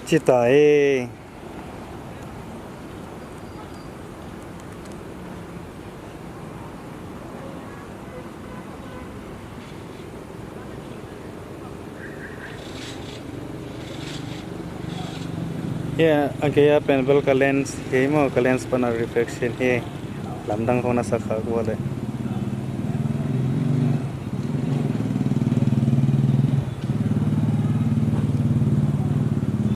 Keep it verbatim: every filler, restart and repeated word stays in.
Ci ta e. Hia a gei a pen bel ka lens hi maw, ka lens pana reflection hi. Lamdang khong na sak khak ua le.